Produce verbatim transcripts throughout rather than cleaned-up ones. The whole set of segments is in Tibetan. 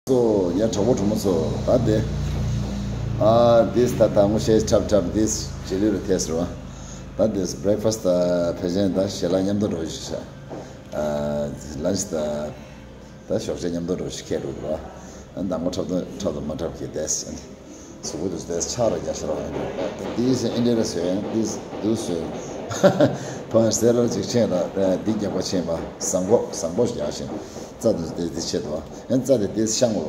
ཚོ་ཡ་གྲོགས་པོ་གྲོགས་མོ་ཚོ་ད་དེ། ཨ་དེས་ད་ད་ངོ་ཤེས་འཁྲབ་འཁྲབ་དེས་རྗེས་ལུས་ལ་ཐེས་རོ། ད་དེས་breakfast ད་ཕལ་ཆེན་ད་ཞལ་ལག་མཉམ་དུ་འགྲོ་ཞིག་ཤ། ཨ་lunch ད་ད་ཞོགས་ཇ་མཉམ་དུ་འགྲོ་ཞིག་ཁྱེད་རུ་རོ། ཨ་ད་ངོ་འཁྲབ་ཏུ་འཁྲབ་ཏུ་མ་འཁྲབ་ཁྱེད་དེས། གཟུགས་པོ་དེ་ཚོ་དེ་ཆག་ར་རྒྱག་ཤ་ར་ཡོང་གི་རེད། དེ་ཡིས་ཨིན་ཌི་ར་བཟོས་ཡང་དེ་དུ་བཟོས། ཕ་སེ་ར་ཅིག་ཆེན་ར་འདི་རྒྱག་པ་ཆེན་པ་བཟང་པོ་བཟང་པོ་ཞིག་རྒྱག་ཤིང་། རྩ་དེ་ཚོ་དེ་དེ་ཆེད་དུ་ཡང་རྩ་དེ་དེ་ཤང་བ།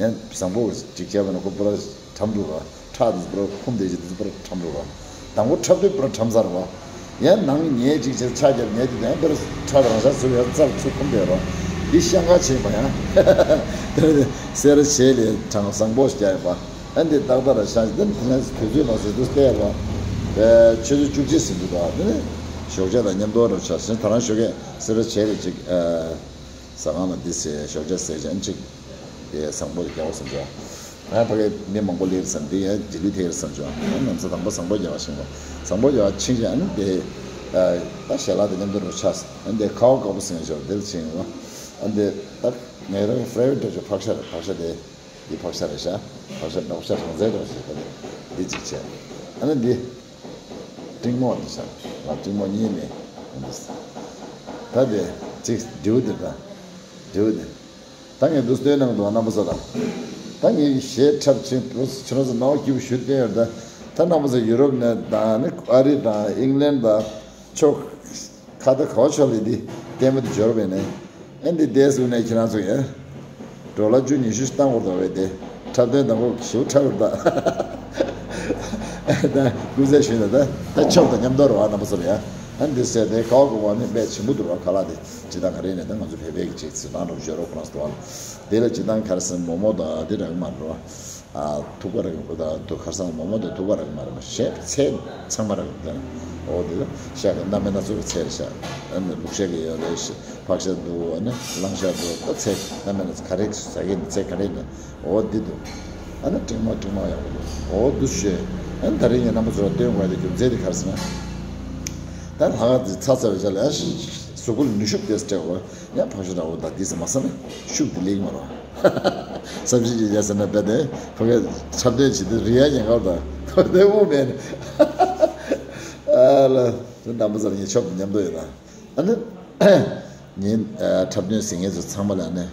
ཡང་བཟང་པོ་ཅིག་བྱས་པ་ན་ཁོ་པུ་ར་གྲམ་འགྲོ་ར། ཁྲག་དེ་ཚོ་པུ་ར་ཁུམ་དེ་ཅིག་དེ་ཚོ་པུ་ར་གྲམ་འགྲོ་ར། དང་པོ་འཁྲབ་དུས་པུ་ར་གྲམ་ཚར་བ། ཡང་ནང་ཉལ་ཅིག་བྱས་ཆ་རྒྱབ་ཉལ་དུས་དེ་ཡང་པུ་ར་ཁྲག་རང་ཤ་ཚུར་ཡང་རྩར་ཚུར་ཁུམ་བསྡད་ར། འདི་ཤང་ཁ་ཆེན་པ་ཡང་། དེ་ནས་སེ་ར་བྱེས་ལས་གྲང་བཟང་པོ་ཞིག་རྒྱག་ཡོད་པ། ཨ་འདི་ཏག་ཏག་ར་ཤང་ཞིག་དེ་དེ་ནས་དུས་ཚོད་མ་ཟེར་དུས་བལྟས་པ། ཆུ་ཚོད་བཅུ་གཅིག་ཟིན་འདུག་ད་དེ་ནས་ཞོགས་ཇ་དང་མཉམ་དུ་ར་ཆ་ཟིན་ད་རང་ཞོགས་ཀས་སེ་ར་བྱེས་ལས་ཅིག་ཟ་ཁང་ལ་འདི་ཟེར་ཞོགས་ཇ་ཟེར་ཅན་ཅིག་དེ་བཟང་པོ་རྒྱག་བསམ་བྱུང་། ང་ཕ་གི་མི་མང་པོ་སླེབས་བསམ་དེ་ཡང་རྗེས་ལུས་ཐེབས་བསམ་བྱུང་། ང་ང་ཚོ་དང་པོ་བཟང་པོ་རྒྱག་ཤིང་བ་བཟང་པོ་རྒྱག་ཕྱིན་ཅི་ཨ་ནི་དེ་ད་ཞལ་ལག་དེ་མཉམ་དུ་རུ་ཆགས་ཨ་ནི་དེ་ཁ་བ་དཀར་པོ་སེང་ཞོར་དེར་ཕྱིན་བ། ཨ་ནི་དེ་ད་ངའི་རང་ཧྥ་རེ་ཝེཊ་འདྲ་ཅིག་ཕག་ཤ་རེད། ཕག་ཤ་དེ་འདི་ཕག་ཤ་རེད་ཤག་ཕག་ཤ་ཕག་ཤ་རང་བཙན་འདྲ་ཞིག་ད་འདི་ཅིག་བྱས། ཨ་ནི་འདི་ཏྲིང་མོ་འདི་ཤག་ལ་ཏྲིང་མོ་གཉིས་མེད་འདི། ད་དེ་ཅིག་འདྲིའུ་འདི་ད་འདྲིའུ་འདི། ད་ངས་འདུག་སྟོན་གནང་འདུག་རྣམ་པ་ཚོ་ལ། ད་ངས་གཞས་འཁྲབ་ཕྱིན་ཁྱོད་རང་ཚོ་རྣ་བ་སྐྱིད་པོ་ཞུ་སྟོན་ཡོད་ད། ད་རྣམ་པ་ཚོ་ཡུ་རོབ་ནས་དང་ནི་ཨ་རི་དང་ཨིང་ལན་དང་ཕྱོགས་ཁ་ད་ག་བ་ཕྱོགས་ལས་འདི་ལྟད་མོ་དེ་འབྱོར་བས་ནས། ཨ་འདི་བསྡད་སུ་ནས་ཁྱེད་རང་ཚོ་ཡ། ཌོ་ལར་བཅུ་ཉི་ཤུ་ཞིག་བཏང་དགོས་འདུག་བས་དེ། འཁྲབ་སྟོན་དང་པོ་ཞིབ་འཁྲབ་ཡོད་ད། ད་སྐུ་ཚེ་ཞུས་ན་ད་ད་ཆོབ་དང་མཉམ་དུ་རེད་བ་རྣམ་པ་ཚོ་ལ་ཡ། ཨ་འདི་ཟེར་དེ་ག་བ་གོ་བ་ནི་དཔེ་ཆེན་པོ་འདུག་ར་ཁ་ལག་དེ། སྤྱི་བཏང་ག་རེ་ནས་ད་ང་ཚོ་བོད་པའི་གི་ཅིག་ཚིག་ཐང་རུ་བརྗོད་རོགས་ཁོ་རང་ཚོ་དང་། དེ་ལ་སྤྱི་བཏང་ག་རེ་ཟེར་མོག་མོག་དང་དེ་རག་མ་རེད་བ། ཨ་ཐུག་པ་རག་གི་ད་དུ་ཁར་སང་མོག་མོག་དང་ཐུག་པ་རག་མ་རེད་བ་ཞེས་ཚལ་ཚང་མ་རག་གི་ད། འོ་དེ་ལ་ཤ་གི་སྣ་མིན་སྣ་ཚོགས་ཀྱི་ཚལ་ཤ། ཨ་ནི་ལུག་ཤ་གི་ཡོད་རེད་ཤ། ཕག་ཤ་འདུག་ཨ་ནི་གླང་ཤ་འདུག་ད་ཚལ་སྣ་མིན་སྣ་ཚོགས་ག་རེ་ཟ་གི་ནི་ཚལ་ག་རེ་ནི། འོ་འདི་འདུག་ཨ་ནི་ཀྲིག་མ་ཀྲིག་མ་ཡག་པོ་འདུག་འོ་འདུག་ཞེས། ཨ་ནི་ད་རིང་ངས་རྣམ་པ་ཚོ་ལ་སྟོན་དགོས་ཡ་དེ་རྒྱུ་མཚན་དེ་ག་རེ་ཟེར་ན། ད་ལྷག་དཀར་དེ་ཚ་ཚ་བའི་ཆ་ལ་ཡང་གཟུགས་པོ་ལ་ནུས་ཤུགས་དེ་སྤྲད་དགོས། ཡང་ཕག་ཤ་འདྲ་བོ་དང་འདི་ཟེར་མ་ཟ་ན་ཤུགས་དེ་ལེགས་མ་རེད། བསམ་ཤེས་ཀྱི་ཡ་ཟེར་ན་རྦད་དེ་ཕ་གི་འཁྲབ་སྟོན་བྱེད་དུས་རི་ཡ་ཉེན་ཁ་དང་ཁོ་དེ་དབུ་མེད་ནས། ཨ་ལ་དེ་རྣམ་པ་ཚོ་ལ་ངས་ཆོབ་ཏུ་མཉམ་དུ་ཡོད་ད། ཨ་ནི་ངའི་འཁྲབ་སྟོན་གཟིགས་མཁན་ཚོ་ཚང་མ་ལ་ནི་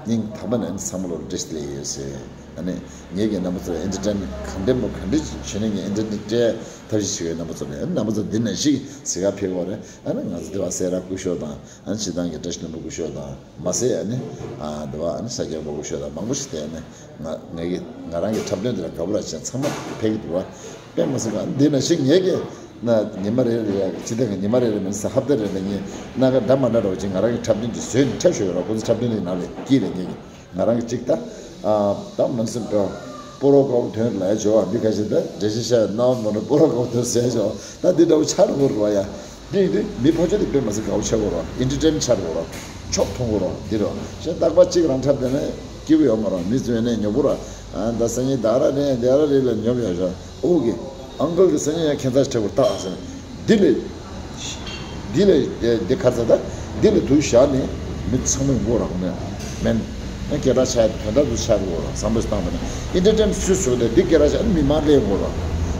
སྙིང་ཐག་པ་ནས་ཚང་མ་ལོ་བཀྲ་ཤིས་བདེ་ལེགས་ཡོད་ཟེར། ཨ་ནི་ངེད་ཀྱི་རྣམ་པ་ཚོ་ལ་ཨེན་ཊར་ཊེན་ག་འདྲ་མོ་ག་འདྲ་བྱས་ནས་ངས་ཨེན་ཊར་ཊེན་སྤྲད་ཐབས་ཤེས་བྱེད་ཀྱི་རྣམ་པ་ཚོ་ལ་ཨ་ནི་རྣམ་པ་ཚོ་འདི་ནང་བཞིན་གཟིགས་ག་ཕེབས་དགོས་རེད། ཨ་ནི་ང་ཚོ་འདི་བ་སེ་ར་སྐུ་ཞབས་དང་། ཨ་ནི་སྤྱི་བཏང་གི་བཀྲ་ཤིས་ལྷུན་པོ་སྐུ་ཞབས་དང་མ་ཟད་ཨ་ནི་ཨ་འདི་བ་ཨ་ནི་ས་སྐྱ་པ་སྐུ་ཞབས་དང་མང་པོ་ཞིག་བསྡད་ནས་ང་ངེད་ཀྱི་ང་རང་གི་འཁྲབ་སྟོན་འདི་ལ་དགའ་པོ་ར་བྱས་ཚང་མ་ཕེབས་ཀྱི་འདུག་བ། དཔེ་མ་སྲིད་པ་འདི་ན་ཞིག་ངེད་ཀྱི་ན་ཉི་མ་རེ་རེ་ཡ་སྤྱི་བཏང་གི་ཉི་མ་རེ་རེ་མིན་ས་ཧབ་ཏ་རེ་རེ་ངས་སྣ་ཁ་འདྲ་མ་འདྲ་རོགས་ཅིག་ང་རང་གི་འཁྲབ་སྟོན་འདི་བཟོས་ནས་འཁྲབ་ཤོག་ཡོད་ར། ཁོ་ཚོ་འཁྲབ་སྟོན་འདི་ནང་ལ་སྐྱིད་རེ་ངེད་ཀྱི་ང་རང་གི་ཅིག་ད་ད་མིན་སྲིད་འགྲོ་སྤོ་རོ་དཀར་པོ་དོན་ལ་ཡ་བྱོས་བ་འདི་ཁ་ཤས་ད་འགྲེལ་བཤད་བཤད་ནའོ་མ་ནོ་སྤོ་རོ་དཀར་པོ་དོན་ཟེར་བྱོས་ད་འདི་འདྲ་བོ་ཆགས་འགྲོ་དགོས་རེད་བ་ཡ། འདི་ཡིན་དུས་མི་ཕོ་ཆོས་དེ་དཔེ་མ་སྲིད་དགའ་བོ་ཆགས་དགོས་རོགས། ཨེན་ཊར་ཊེན་ཆགས་དགོས་རོགས། ཆོབ་མཐོང་དགོས་རོགས་འདི་རོགས་ཞེས་རྟག་པར་གཅིག་རང་འཁྲབ་བསྡད་ན་སྐྱིད་པོ་ཡོད་མ་རེད། མི་ཚོས་ནས་ཉོབ་པོ་ར། ཨ་ད་སང་ཉིན་ད་ར་རེད་འདི་ར་རེད་ལ་ཉོབ་ཡོད་ར། ཨོ་གི་ཨང་ཀལ་གི་སང་ཉིན་ཡང་ཁྱད་མཚར་ཆེ་པོ་རྟགས་ཟེར། འདི་ལས་འདི་ལས་འདི་ཁ་ཚ་ད་འདི་ལས་དུ་བཞག་ནས་མི་ཚང་མ་ཡོང་གི་རོགས་ནས་མེན། ཨ་སྐད་གྲགས་ཆགས་དོན་དག་ཏུ་ཆགས་དགོས་ར། བསམ་བློ་བཏང་བ་ན་ཨེན་ཊར་ཊེན་སུས་བཟོས་ཏེ་འདི་སྐད་གྲགས་ཆགས་མི་མང་ལས་དགོས་ར།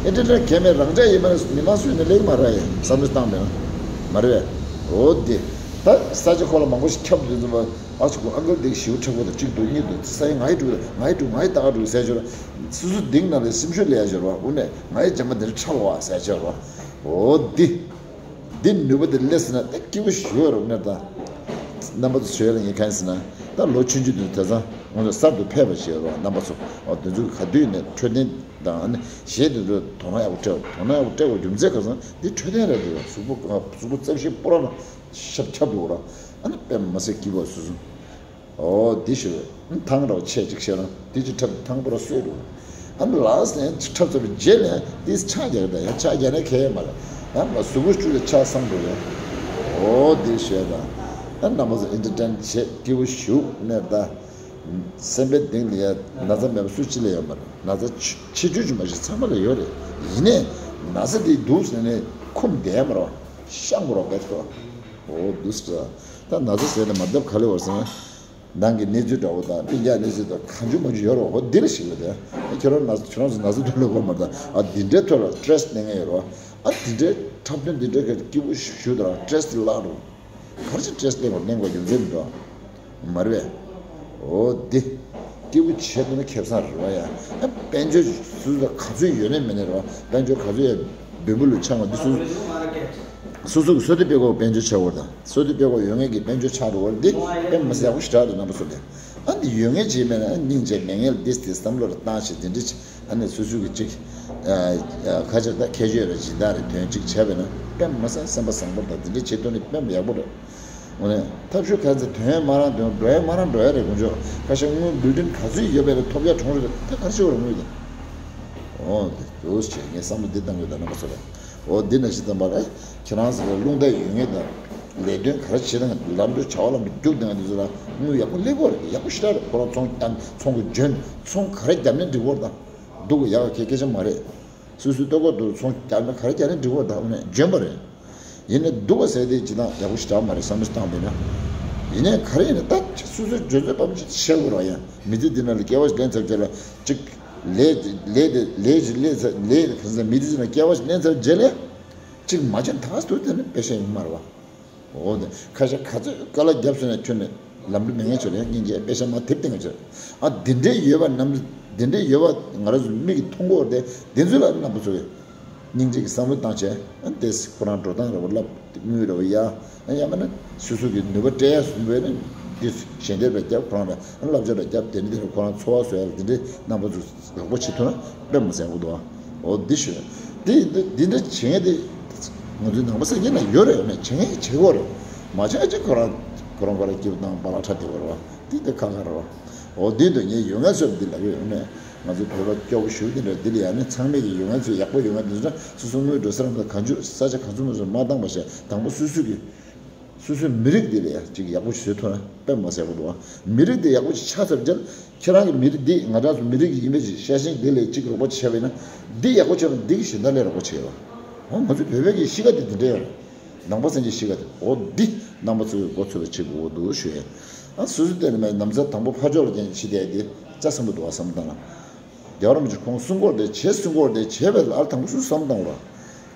ཨེན་ཊར་ཊེན་གལ་མེད་རང་ཅག་ཡིན་མ་རེད། མི་མང་སུས་ནས་ལེགས་མ་ར་ཡིན་བསམ་བློ་བཏང་བ་ན་མ་རེད་བས། འོ་འདི་ད་ས་ཆ་ཁོ་ལ་མང་པོ་ཞིག་ཁྱབ་འདུག་ཙམ་པ་ཨ་ཅིག་གོ་ཨང་ཀལ་འདི་ཞིའུ་ཁྲག་པོ་དང་གཅིག་འདུག་གཉིས་འདུག་ས་ཡི་ང་ཡི་འགྲོ་ང་ཡི་འགྲོ་ང་ཡི་ད་ག་འགྲོ་ཟེར་ཆོག་ར། སུ་སུ་འདིང་ན་ལས་སེམས་ཤུགས་ལས་ཡ་ཆོག་ར། འུ་ནས་ང་ཡི་རྒྱ་མ་འདིར་ཁྲག་བ་ཟེར་ཆོག་ར། འོ་འདི། འདི་ནུས་པ་དེ་སླེབས་ཟིན་ན་དེ་སྐྱིད་པོ་ཞུ་ཡོད་རུང་ནས་ད། རྣམ་པ་ཚོ་བྱོས་ལ་ངས་གང་ཟེར་ན། ད་ལོ་ཆུང་ཆུང་དུས་དེ་ཚང་ང་ཚོ་གསར་དུ་ཕེབས་པ་ཞིག་ཡོད་རུང་རྣམ་པ་ཚོ་འོ་དེ་ཚོ་ག་དུས་ནས་འཕྲོད་བསྟེན་དང་ཨ་ནི་གཞས་དེ་ཚོ་དོ་སྣང་ཡག་པོ་སྤྲད་དོ་སྣང་ཡག་པོ་སྤྲད་དགོས་རྒྱུ་མཚན་ག་ཚང་འདི་འཕྲོད་བསྟེན་རེད་འདུག་གཟུགས་པོ་གཟུགས་པོ་རྩ་ཤེས་སྤོ་ར་ན་ཤབ་ཁྱབ་འདུག་ར། ཨ་ནི་དཔེ་མ་སྲིད་སྐྱིད་པོ་སུ་སུ། ཨོ་འདི་ཞུ། ཐང་རོ་ཆེ་ཅིག་ཤེས་རང་འདི་ཅི་འཁྲབ་ཐང་པོ་ར་སོས་རུ། ཨ་ནི་ལགས་ནས་འཁྲབ་ཚར་བའི་རྗེས་ནས་འདི་ཆ་རྒྱག་ད་ཡང་ཆ་རྒྱག་ན་ཁེ་མ་རེད། ཡང་མ་གཟུགས་པོ་བཅུ་ལ་ཆ་སང་འགྲོ་ཡ། ཨོ་འདི་ཞུ་ད། ཨ་རྣམ་པ་ཚོ་ཨེན་ཊར་ཊེན་བྱེད་སྐྱིད་པོ་ཞུ་ནས་ད། སེམས་པའི་གཏིང་ལ་ཡ་ན་ཚ་མེད་པ་སུ་གཅིག་ལ་ཡོད་མ་རེད། ན་ཚ་ཆེ་ཆུང་ཅིག་མ་ཞིག་ཚང་མ་ལ་ཡོད་རེད། ཡིན་ནས་ན་ཚ་འདི་འདུག་ཟེར་ནས་ཁུམ་བསྡད་མ་རོགས། ཤང་མ་རོགས་བེད་ཁོ། ཨོ་འདུག་ཟེར། ད་ན་ཚ་ཟེར་ནས་མ་བསྡད་ག་ལེ་བར་སོང་། ནང་གི་གནས་ཚུལ་འདྲ་བོ་དང་སྤུན་ཀྱག་གནས་ཚུལ་དང་གང་བྱུང་མང་བྱུང་ཡོད་རེད་བ། འོ་འདི་ལ་ཞིག་ཡོད་དེ། ཁྱེད་རང་ན་ཁྱེད་རང་ཚོ་ན་ཟུག་ཐུག་ལོ་གོ་མ་རེད། ཨ་འདི་འདྲའི་ཐོག་ལ་སི་ཊི་རེ་སི་གནས་ངེས་ཡོད་རེད་བ། ཨ་འདི་འདྲའི་འཁྲབ་སྟོན་འདི་འདྲའི་གི་སྐྱིད་པོ་ཞིག་ཞུ་དང་སི་ཊི་རེ་སི་དེ་བརླག་འགྲོ། ག་རེ་བྱས་སི་ཊི་རེ་སི་གླེང་བར་གླེང་བ་རྒྱུ་མཚན་མི་འདུག་མ་རེད་པས། འོ་འདི། སྐྱིད་པོ་བྱེད་ཐུབ་ན་ཁེ་བཟང་རེད་བ་ཡ། ཨ་དཔལ་འབྱོར་སུ་ལ་ག་ཚོད་ཡོད་ནས་མེད་ནས་རེད་བ། དཔལ་འབྱོར་ག་ཚོད་ཡ་འབེན་པུ་ལུ་ཆང་བ་འདི་སུ། སོ་སོ་གི་བསོད་བདེ་སྤྲད་དགོས་དཔལ་འབྱོར་ཆགས་བར་དང་། བསོད་བདེ་སྤྲད་དགོས་ཡོད་ངེས་ཀྱི་དཔལ་འབྱོར་ཆགས་འགྲོ་བར་འདི་དཔེ་མི་སྲིད་ཡག་པོ་ཞིག་རག་འདུག་རྣམ་པ་ཚོ་ལས། ཨ་འདི་ཡོད་ངེས་ཅིག་མེད་ན་ཨ་སྙིང་རྗེ་མེད་ངེས་ལ་འདི་སྟེ་བསམ་བློ་ལ་བཏང་ཞིག་འདི་འདྲི་ཅིག་ཨ་ནི་སོ་སོ་གི་ཅིག་ཁ་ཆེ་ད་ཁྱད་ཆོས་ར་སྦྱིན་བདག་རེ་དོན་ཅིག་བྱས་པས་ན་དཔེ་མི་སྲིད་སེམས་པ་བཟང་པོ་དང་འདི་འདྲི་བྱེད་ཐུབ་ནི་དཔེ་མི་ཡག་པོ་རེད། འོ་ནས་ཐབས་ཤུགས་ག་ཚད་དོན་མ་རང་དོན་འགྲོ་ཡ་མ་རང་འགྲོ་ཡ་རེད་དགོངས་ཆོག་ཁ་ཤས་དངུལ་འབུལ་འདྲེན་ག་ཚོད་ཡོད་པས་ལ་ཐོབ་ཡ་གྲོང་རེད་ད་ག་རེ་བྱེད་དགོས་རེད་དངུལ་དེ། འོ་དེ་དུས་ཆེ་ངས་བསམ་བློ་འདི་བཏང་ཡོད་ད་རྣམ་པ་ཚོ་ལ། འོ་འདི་ནང་བཞིན་ཙམ་པ་རེད། ཁྱེད་རང་ཚོ་ལ་རླུང་རྟ་ཡོད་ངེས་དང་། ལས་དོན་ག་རེ་བྱེད་དང་ལམ་འགྲོ་བྱ་བ་ལམ་འགྲོ་རྒྱུག་དང་དེ་ཚོ་ལ་དངུལ་ཡག་པོ་སླེབས་ཡོད་རེད། ཡག་པོ་ཞེ་དྲག་རེད། ཁོ་རང་ཚོང་བརྒྱབ་ཚོང་གི་འཇོན་ཚོང་ག་རེ་བརྒྱབ་ནས་འགྲིག་གི་རེད་ད། སྡུག་གི་ཡག་གི་སྐད་ཆ་མ་རེད། སོ་སོའི་ལྟོ་གོས་དུ་ཚོང་བརྒྱབ་ན་ག་རེ་བརྒྱབ་ནས་འགྲིག་གི་རེད་ད། འོ་ནས་འཇོན་པ་རེད། ཡིན་ནའི་སྡུག་པ་ཟེར་དེ་ཇི་ལྟར་ཡག་པོ་ཞེ་དྲག་མ་རེད་བསམ་བློ་བཏང་བས་ན། ཡིན་ནའི་ག་རེ་ཡིན་ན་ད་སོ་སོའི་འཇོན་ཚོད་པ་ཅིག་བྱེད་དགོས་རེད་ཡ། མི་ཚེ་འདི་ནང་ལ་སྐྱེ་བ་ཞིག་ལེན་ཚར་རྗེས་ལ་ཅིག་ལས་ལས་དེ་ལས་ཞིག་ལས་ཚར་ལས་གང་ཟེར་མི་ཚེ་ནང་སྐྱེ་བ་ཞིག་ལེན་ཚར་རྗེས་ལ་ཅིག་མ་བྱན་ཐག་ཏུ་དེ་ནི་དཔེ་ཤ་ཡིན་མ་རེད་བ། འོ་དེ་ཁ་ཤས་ག་ཚོད་དཀའ་ལས་བརྒྱབ་སོང་ན་ཁྱོད་ནི་ལམ་འགྲོ་མེད་མཁན་ཆོ་རེད། སྙིང་རྗེ་དཔེ་ཤ་མ་ཐེབས་བསྡད་མཁན་ཆོ་རེད། ཨ་དེ་འདྲའི་ཡོད་པ་རྣམས་དེ་འདྲའི་ཡོད་པ་ང་རང་ཚོ་མིག་གིས་མཐོང་གི་ཡོད་རེད་དེ་འདི་ཚོ་ལ་རྣམ་པ་ཚོ་གིས། སྙིང་རྗེ་གི་བསམ་བློ་བཏང་བྱས་ཨ་ཏེས་ཁོ་རང་འགྲོ་སྟངས་རེ་བ་བསླབ་དངུལ་རེ་བ་ཡ་ཨ་ཡང་མིན་ན་སོ་སོ་གི་ནུས་པ་སྤྲད་ཡ་སོ་སོ་བས་ནི་འདི་ཞལ་འདེབས་རེ་བརྒྱབ་ཁོ་རང་ལ་ཨ་བསླབ་བྱ་རེ་བརྒྱབ་དེ་འདྲ་དེ་རེ་ཁོ་རང་འཚོ་བ་བཟོ་ཡ་ལ་འདི་འདྲའི་རྣམ་པ་ཚོ་རོགས་པ་བྱེད་ཐུབ་ན་དཔེ་མ་ཟད་པོ་འདུག་ཨ། འོ་འདི་ཞུ་འདི་འདི་འདི་འདྲ་བྱེད་མཁན་དེ་ང་ཚོའི་ནང་པ་སངས་རྒྱས་ན་ཡོད་རེད་མེད་བྱེད་མཁན་བྱེད་དགོས་རེད་མ་བྱས་ཅིག་ཁོ་རང་ཁོ་རང་ཁོ་རང་སྐྱིད་པོ་དང་བ་ལང་ཁྲ་དེ་བར་བ་འདི་འདི་ཁ་ཁ་རེད་བ། འོ་འདི་འདི་ངས་ཡོད་ངེས་ཚོད་འདི་ལབ་ཡོད་ནས། ང་ཚོ་བོད་པ་སྐྱོ་པོ་ཞུ་འདི་འདྲ་འདི་ལ་ཡང་ནི་ཚང་མས་ཀྱི་ཡོད་ངེས་ཚོད་ཡག་པོ་ཡོད་ངེས་འདི་འདྲ་སོ་སོ་དངུལ་འགྲོ་ས་རང་ཚོ་གང་བྱུང་ས་ཆ་གང་ཚོད་མ་ཚོད་མ་བཏང་པ་བྱས་དང་པོ་སོ་སོ་གི་སོ་སོའི་མི་རིགས་འདི་ལ་ཡང་ཅིག་ཡག་པོ་བཟོས་ཐུབ་ན་དཔེ་མ་ཟད་པོ་འདུག་ཨ། མི་རིགས་འདི་ཡག་པོ་ཅིག་ཆགས་ཚར་རྗེས་ཁྱེད་རང་གི་མི་རིགས་འདི་ང་རང་ཚོ་མི་རིགས་ཀྱི་ཡིན་པའི་ཅིག་ཤ་ཞེན་འདི་ལས་ཅིག་རོགས་པ་བྱས་པས་ན་འདི་ཡག་པོ་བྱས་ན་འདི་གི་གཞན་དག་ལས་རོགས་པ་བྱེད་ཡོད་ཨ། ང་ཚོ་བོད་པའི་གི་གཤིས་ཀ་འདི་འདི་འདྲ་ཡོད་རེད། ནང་པ་སངས་རྒྱས་གཤིས་ཀ་དེ་འོ་འདི་རྣམ་པ་ཚོས་འགོ་ཚུགས་པ་བྱེད་དགོས་འདུག་ཞུ་ཡས། ཨ་སོ་སོ་བལྟས་ནས་མེད་ནམ་ཚ་དང་པོ་ཕ་ཕྱོགས་ལ་ཀྱང་ཤི་བསྡད་དེ་ལྕགས་སྲིན་པོ་འདུག་བ་བསམ་བཏང་ན། རྒྱལ་བ་རིན་པོ་ཆེ་ཁོང་གསུང་སྐོར་དེ་བྱེད་གསུང་སྐོར་དེ་བྱེད་པའི་ལ་དང་པོ་སུ་བསམ་བཏང་ར།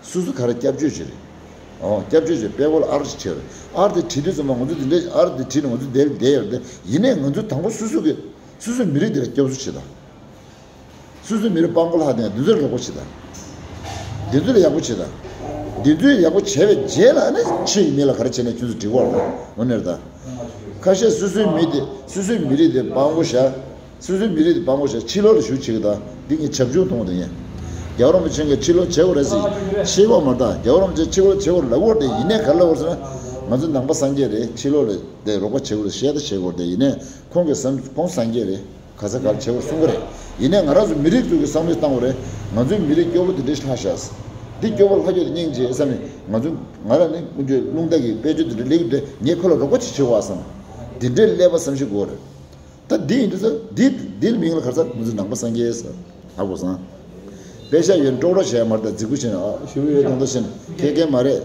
སུ་སུ་ག་རེ་སྐྱབས་བཅོལ་བྱེད་རེད། ཨོ་སྐྱབས་བཅོལ་བྱེད་པའི་སྐོར་ལ་ཨར་ཅིག་བྱེད་རེད། ཨར་དེ་བྲིས་དུས་ཙམ་པ་ང་ཚོ་དེ་འདྲའི་ཨར་དེ་བྲིས་ནས་ང་ཚོ་དེར་བསྡད་ཡོད་རེད་དེ་ཡིན་ནའི་ང་ཚོ་དང་པོ་སུ་སུ་གི་སུ་སུ་མི་རིགས་དེ་ལ་སྐྱབས་བཅོལ་བྱེད་དང་། སོ་སོའི་མི་རིགས་སྤང་པོ་ལྷག་དེ་འདི་ཚོར་ཡག་པོ་བྱེད་དང་། འདི་ཚོར་ཡག་པོ་བྱེད་དང་། འདི་ཚོས་ཡག་པོ་བྱས་པའི་རྗེས་ལ་ནི་ཕྱི་ཡི་མི་ལ་ག་རེ་བྱས་ནས་ཁྱོད་ཚོ་འགྲིག་གོ་རེད་འོ་ནེར་དང་། ཁ་ཤས་སོ་སོའི་མི་དེ་སོ་སོའི་མི་རིགས་དེ་སྤང་པོ་བཞག་སོ་སོའི་མི་རིགས་དེ་སྤང་པོ་བཞག་ཕྱི་ལོགས་ལ་ཞུགས་བྱེད་ཀྱི་དང་འདི་ངས་བྱབ་ཆུང་མཐོང་དང་ཡིན། རྒྱལ་བ་རིན་པོ་ཆེ་གིས་ཕྱི་ལོགས་བྱེད་དགོས་རེད་ཟེར་ཤེས་གོ་མ་དང་རྒྱལ་བ་རིན་པོ་ཆེ་ཕྱི་ལོགས་བྱེད་དགོས་ལབ་དགོས་རེད་དེ་ཡིན་ནའི་ག་རེ་ལབ་དགོས་ཟེར་ན། ང་ཚོ་ནང་པ་སངས་རྒྱས་རེད་ཕྱི་ལོགས་ལ་དེ་རོགས་པ་བྱེད་དགོས་རེད་བཤད་ད་བྱེད་དགོས་རེད་དེ་ཡིན་ནའི་ཁོང་གིས་བསམ་ཁོང་སངས་རྒྱས་རེད། ག་ས་ག་ལ་བྱེད་དགོས་གསུང་གི་རེད། ཡིན་ནའི་ང་རང་ཚོ་མི་རིགས་ཚོ་གི་བསམ་བློ་བཏང་དགོས་རེད། ང་ཚོའི་མི་རིགས་སྐྱོ་པོ་དེ་འདྲ་ཞིག་ལྷག་ཤག་འདི་སྐྱོ་པོ་ལྷག་རྒྱུ་དེ་སྙིང་རྗེ་བསམ་ནས་ང་ཚོ་ང་རང་ནི་ཀུན་སྤྱོད་རླུང་རྟ་གི་དཔལ་འབྱོར་དེ་འདྲ་སླེབས་ཀྱི་འདུག་ངས་ཁོ་ལ་རོགས་པ་ཅིག་བྱེད་དགོས་བསམ། འདི་འདྲའི་ཀླད་པ་བསམ་ཤེས་དགོས་རེད། ད་འདི་ཡིན་དུས་ཚོ་འདི་འདི་ལ་མིང་ལ་ག་ས་ང་ཚོ་ནང་པ་སངས་རྒྱས་ཟེར་ཧ་གོ་སོང་། དཔེ་ཤ་ཡོད་ཀྲོག་ཀྲོག་བྱས་མ་རེད་ད་རྫིག་པོ་བྱས་ནས་ཨ་ཞུ་ཡོད་དང་ད་བྱས་ནས་ཁེ་ཁེ་མ་རེད།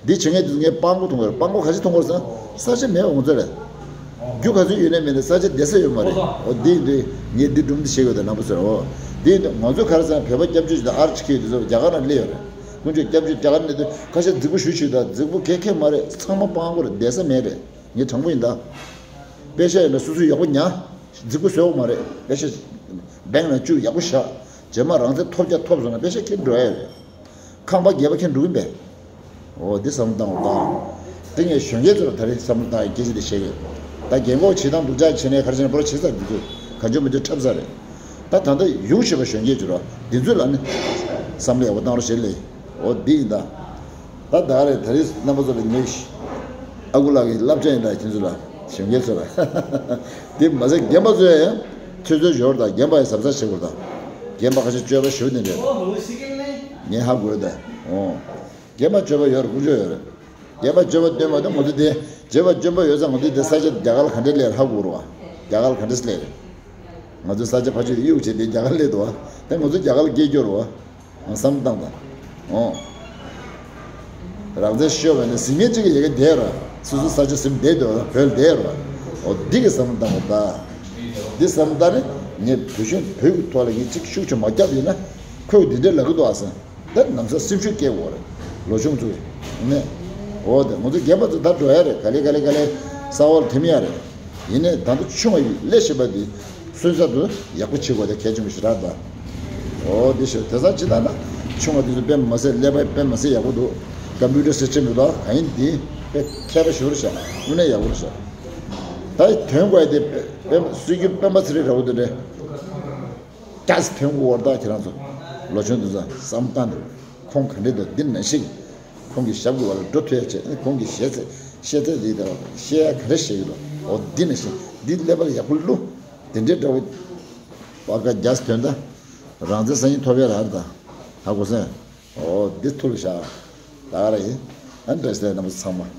འདི་བྱེད་མཁན་དེ་ཚོ་ངས་སྤང་པོ་མཐོང་གི་རེད། སྤང་པོ་ག་ཚོད་མཐོང་གི་རེད་ཟེར་ན་ས་ཆ་མེད་པ་ང་ཚོ་རེད། རྒྱུ་ག་ཚོད་ཡོད་ནའི་མེད་ནའི་ས་ཆ་བསྡད་ས་ཡོད་མ་རེད། འོ་འདི་ཡིན་དུས་ངས་འདི་སྒྲུང་འདི་བཤད་དགོས་དང་རྣམ་པ་ཚོར་འོ། འདི་ཡིན་དུས་ང་ཚོ་ག་རེ་ཟེར་ན་བོད་པ་སྐྱབས་བཅོལ་ཞིག་དང་ཨར་ཅི་ཁེ་དེ་ཚོ་རྒྱ་གར་ནང་སླེབས་ཡོད་རེད། ཀུན་སྤྱོད་སྐྱབས་བཅོལ་རྒྱ་གར་ནང་སླེབས་དུས་ཁ་ཤས་རྫིག་པོ་ཞུ་ཞུ་དང་རྫིག་པོ་གེ་ཁེ་མ་རེད། ཚང་མ་སྤང་པོ་རེད། བསྡད་ས་མེད་རེད། ངས་དྲང་པོ་ཡིན་ད། པེ་ཤ་ཡོད་ན་སོ་སོས་ཡག་པོ་ཉར། རྫིག་པོ་བཟོ་དགོས་མ་རེད། པེ་ཤ་བེང་ལ་བཅུག་ཡག་པོ་བཞག་རྗེས་མ་རང་ཚེ་ཐོབ་རྒྱ་ཐོབ་སོང་ན་པེ་ཤ་ཁྱེར་འགྲོ་ཡ་རེད། ཁང་པ་རྒྱས་པ་ཁྱེར་འགྲོ་གིན་པས། འོ་འདི་བསམ་བློ་བཏང་དགོས་ད། དེ་ངས་གཞོན་སྐྱེས་ཚོ་ལ་ད་རེས་བསམ་བློ་བཏང་ཡ་སྐད་ཆ་དེ་བཤད་གི། ད་རྒན་གོག་བྱེད་སྟངས་སྡུག་ཅག་བྱེད་ནས་ག་རེ་བྱེད་ན་པོ་ར་བྱེད་ཚར་འདི་ཚོ་ག་འཇོན་མི་འཇོན་འཁྲབ་ཚར་རེད། ད་ད་ལྟ་ཡོང་བཞིན་པ་གཞོན་སྐྱེས་ཚོ་ལ་འདི་ཚོ་ལ་ནི་བསམ་བློ་ཡག་པོ་བཏང་རོགས་བྱེད་ལེ། འོ་འདི་ཡིན་ད། ད་ད་རེད་ད་རེས་རྣམ་པ་ཚོ་ལ་ངས་ཨ་ཁུ་ལགས་ཀྱི་བསླབ་བྱ་ཡིན་ད་ཁྱེད་ཚོ་ལ་གཞོན་སྐྱེས་ཚོ་ལ་དེ་མ་ཟད་རྒན་པ་ཚོ་ཡང་ཁྱེད་ཚོའི་ཞོར་དང་རྒན་པ་ཡང་གཟབ་གཟབ་བྱེད་དགོས་དང་རྒན་པ་ཁ་ཤས་སྤྱོད་པ་ཞུ་ནི་རེད། ངས་ཧ་གོ་རེད་ད། འོ་རྒན་པ་སྤྱོད་པ་ཡོད་རེད་ཀུན་སྤྱོད་ཡོད་རེད། རྒན་པ་སྤྱོད་པ་སྟོན་པ་དང་ང་ཚོ་དེ་རྒན་པ་སྤྱོད་པ་ཡོད་ཙང་ང་ཚོ་དེ་ས་ཆ་རྒྱ་གར་ལ་ག་འདྲས་སླེབས་ཧ་གོ་རེད་བ། རྒྱ་གར་ལ་ག་འདྲས་སླེབས་རེད། ང་ཚོ་ས་ཆ་ཕ་ཆོས་དེ་གཡུག་བྱས་དེ་རྒྱ་གར་སླེབས་འདུག་བ། དེ་ང་ཚོ་རྒྱ་གར་ལ་སྐྱེས་རྒྱུ་རེད་བ། བསམ་བཏང་དང་། འོ། རང་བཙན་ཤོར་བ་ནི་ཟིན་མཁན་གཅིག་གི་ཡ་གི་བསྡད་ར། སོ་སོ་ས་ཆ་ཟིན་བསྡད་འདུག་བོད་ལ་བསྡད་ར། འོ་འདི་གི་བསམ་བློ་བཏང་བ་ད། འདི་བསམ་བློ་བཏང་ནས་ངས་བོད་གཞུང་བོད་ཀྱི་ཐོག་ལ་ངས་ཅིག་ཤུགས་ཆེ་མ་བརྒྱབ་ཡིན་ན། ཁོས་འདི་འདྲའི་ལབ་ཀྱི་འདུག་ཨ་ཟེར། ད་ནམ་ཟླ་སེམས་ཤུགས་སྐྱེ་དགོས་རེད། ལོ་ཆུང་ཚོས་ནས། འོ་དེ་ང་ཚོ་རྒན་པ་ཚོ་ད་འགྲོ་ཡ་རེད། ག་ལེ་ག་ལེ་ག་ལེ་ས་འོག་ལ་ཐིམ་ཡ་རེད། ཡིན་ནའི་ད་ལྟ་ཆུང་བ་ཡི་ལས་བྱེད་པ་འདི་སོན་རྩ་དུ་ཡག་པོ་བྱེད་དགོས། དེ་གལ་ཆེན་པོ་ཞིག་རེད་ད། འོ་དེ་ཞོ་དེ་ཚ་ཅི་ད་ན། ཆུང་བ་དེ་ཚོ་དཔེ་མ་ཟད་ཀླད་པ་དཔེ་མ་ཟད་ཡག་པོ་འདུག་ཀམ་པུ་ཊར་སི་སི་ཊེམ་འདུག་ད་ག་ཡིན་དེ་དཔེ་མཁས་པ་ཞུ་རེད་ཤག་དངོས་གནས་ཡག་པོ་རེད་ཤག་ད་ཡི་དོན་དགོས་དེ་དཔེ་དཔེ་སྲོལ་རྒྱུན་སྤེན་པ་ཚེ་རིང་ར་བོ་དེ་འདྲས། ཀྱ་སི་ཐོན་གོ་བར་ད་ཁྱེད་རང་ཚོ་ལོ་ཆུང་དེ་ཚོ་བསམ་བཏང་ནས་ཁོང་ག་འདྲས་འདུག་འདི་ནང་བཞིན་ཁོང་གི་ཞབས་ཀྱི་བར་ལ་འགྲོ་ཐུབ་ཡ་བྱས། ཁོང་གི་ཤེས་ཚད་ཤེས་ཚད་འདི་ལྟར་བ་ཤེས་ཡ་ག་རེ་བཤད་ཀྱི་འདུག་འོ་འདི་ནང་བཞིན་འདི་ཀླད་པ་ལ་ཡག་པོ་བླུགས། དེ་འདྲའི་འདྲ་བོ་བར་ཀ་ཀྱ་སི་ཐོན་ད་རང་བཙན་སང་ཉིན་ཐོབ་ཡ་ར་ར་ད་ཧ་གོ་སོང་། འོ་འདི་ཐུགས་ལ་བཞག་ད་ག་ར་ཡིན། ཨ་འདྲ་ཞིག་ལ་རྣམ་པ་ཚང་མ།